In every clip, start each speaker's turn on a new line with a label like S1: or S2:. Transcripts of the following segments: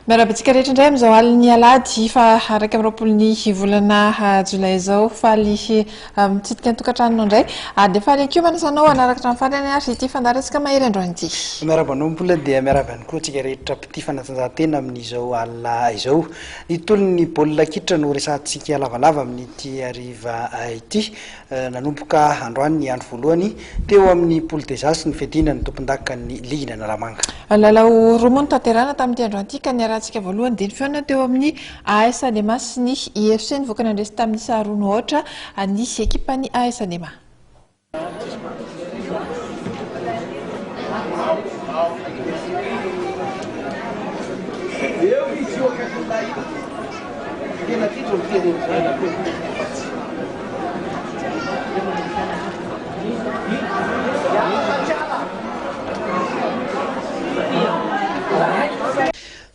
S1: Miarahaba antsika rehetra indray amin'izao alin'ny alahady faha 21 ny volana jolay izao. Faly mitsidika ny tokantranonao indray ary dia faly ihany koa manasa anao hanaraka hatramin'ny farany ary ity fandaharantsika mahery androany ity.
S2: Miarahaba anao Mbola dia miarahaba ihany koa antsika rehetra mpitia fanatanjahantena amin'izao alina izao. Ny tontolon'ny baolina kitra no resahantsika lavalava amin'ity hariva ity. Nanomboka androany ny andro voalohany teo amin'ny Poule des As ny fiadiana ny tompondakan'ny ligin'Analamanga.
S1: Lalao roa moa no tanterahina tamin'ity androany ity ka niarahantsika voalohany dia ny fihaonana teo amin'ny AS Adema sy ny IFC nivoaka nandresy tamin'ny isa roa no aotra ny ekipan'ny AS Adema.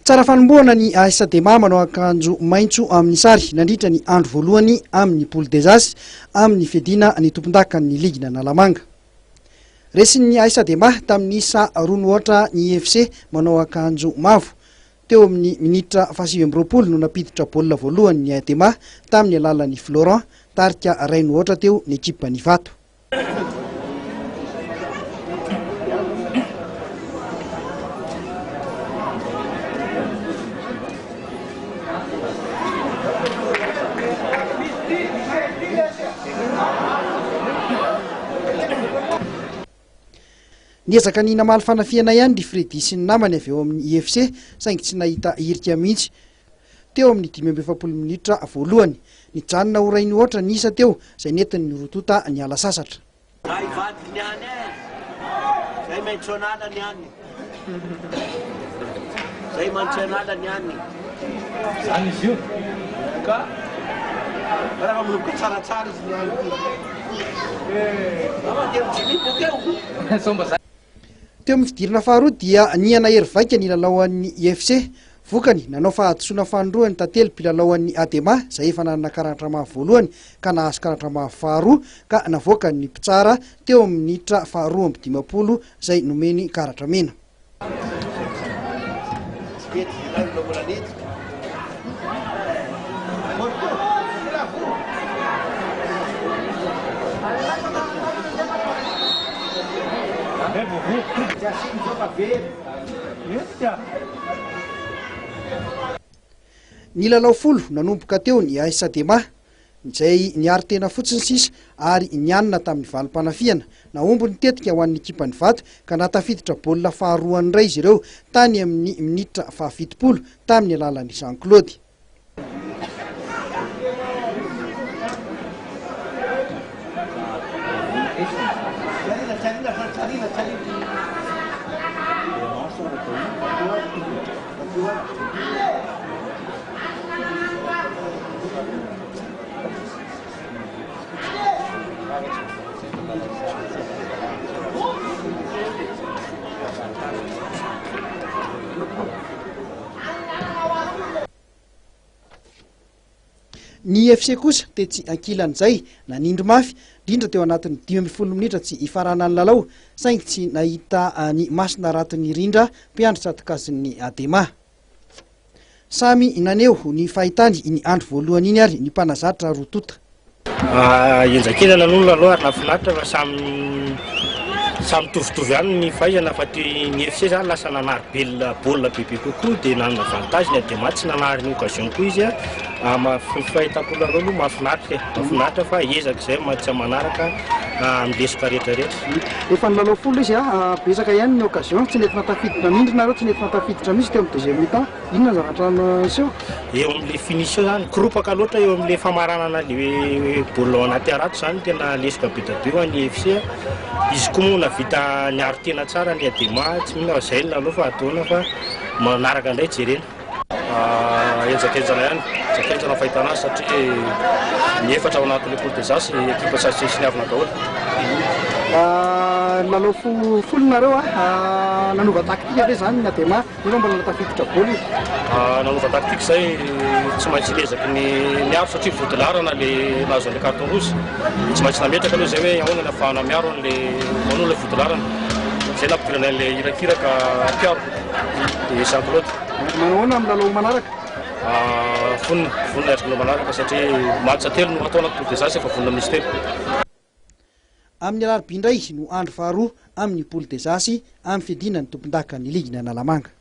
S2: Tsara fanombohana ny AS Adema manao akanjo maitso amin'ny sary nandritra ny andro voalohany amin'ny Poule des As amin'ny fiadiana ny tompondakan'ny ligin'Analamanga. Resin'ny AS Adema tamin'ny isa roa no aotra ny IFC manao akanjo mavo. Teo amin'ny minitra faha-29 no nampiditra baolina voalohany ny Adema tamin'ny alalan'i Florent, tarika iray no aotra teo ny ekipan'Ivato. Niezaka ny namaly fanafihana ihany ry Freddy sy ny namany avy eo amin'ny IFC saingy tsy nahita hirika mihitsy teo amin'ny 45 minitra voalohany. Nijanona ho iray nihoatra ny isa teo izay nentin'ny roa tonta niala sasatra.
S3: Zay vadiko ny any eh! Zay maintso an'ala ny any. Zay maintso an'ala ny any.
S4: Zany izy io
S3: ka raha manomboka tsaratsara izy ny any ty.
S2: Teo amin'ny fidirana faharoa dia niha-nahery vaika ny lalaoan'ny IFC. Vokany, nanao fahadisoana fanindroany Tantely mpilalaoan'ny Adema izay efa nanana karatra mavo voalohany ka nahazo karatra mavo faharoa ka navoakan'ny mpitsara teo amin'ny minitra faha-52 izay nomeny karatra mena. Nilalao folo nanomboka teo ny AS Adema. Izay niaro tena fotsiny sisa ary nianina tamin'ny valim-panafihana. Nahomby ny tetika ho an'ny ekipan'ny Vato ka nahatafiditra baolina faharoa indray izy ireo tany amin'ny minitra fahafitopolo tamin'ny alalan'i Jean Claude. Ny FC kosa tetsy ankilan'izay, nanindry mafy, indrindra teo anatin'ny 15 minitra tsy hifaranan'ny lalao, saingy tsy nahita ny masina ratin'ny rindra mpiandry tsato-kazin'ny Adema. Samy naneho ny fahitany iny andro voalohany iny ary ny mpanazatra roa tonta.
S5: Henjakenjana aloha ny lalao ary nahafinaritra fa samy samy mitovitovy ihany ny fahaizana fa ty ny FC zany lasa nanary bel baolina bebe kokoa dia nanana avantage ny Adema tsy nanary ny occasion koa izy a. Ny fahitako ny lalao aloha mahafinaritra e, mahafinaritra fa ezaka izay tsy manaraka amin'ny lesoka rehetra rehetra.
S2: Efa nilalao folo izy a, betsaka ihany ny occasion, tsy nety natafiditra mihitsy nareo, tsy nety natafiditra mihitsy teo amin'ny deuxième mi-temps, inona ny zavatra niseho?
S5: Eo amin'ilay finition zany, koropaka loatra eo amin'ilay famaranana le baolina ao anaty harato zany tena lesoka be dia be ho an'ny FC a. Izy koa moa nahavita niaro tena tsara ny Adema, tsy mino aho zay ny lalao fa ataona fa manaraka indray jerena. Henjakenjana ihany, henjakenjana ny fahitana azy satria ny efatra ao anatin'ny poule des As ekipa tsy azo tsinontsiniavina daholo.
S2: Nilalao folo nareo a, nanova tactique ve zany ny Adema nefa mbola natafiditra baolina?
S5: Nanova tactique zay, tsy maintsy niezaky ny niaro satria vodilaharana le nahazo an'le carton rouge, tsy maintsy nametraka aloha zay hoe ahoana ny ahafahana miaro an'le manolo le vodilaharana.
S4: Izay nampidirana an'ilay irakiraka mpiaro dia Jean Claude.
S2: Manao ahoana amin'ny lalao manaraka?
S4: Vonona, vonona hiatrika ny lalao manaraka satria match telo no atao anaty poule des As efa vonona amin'izy telo.
S2: Amin'ny alarobia indray no andro faharoa amin'ny poule des As amin'ny fiadiana ny tompondakan'ny ligin'Analamanga.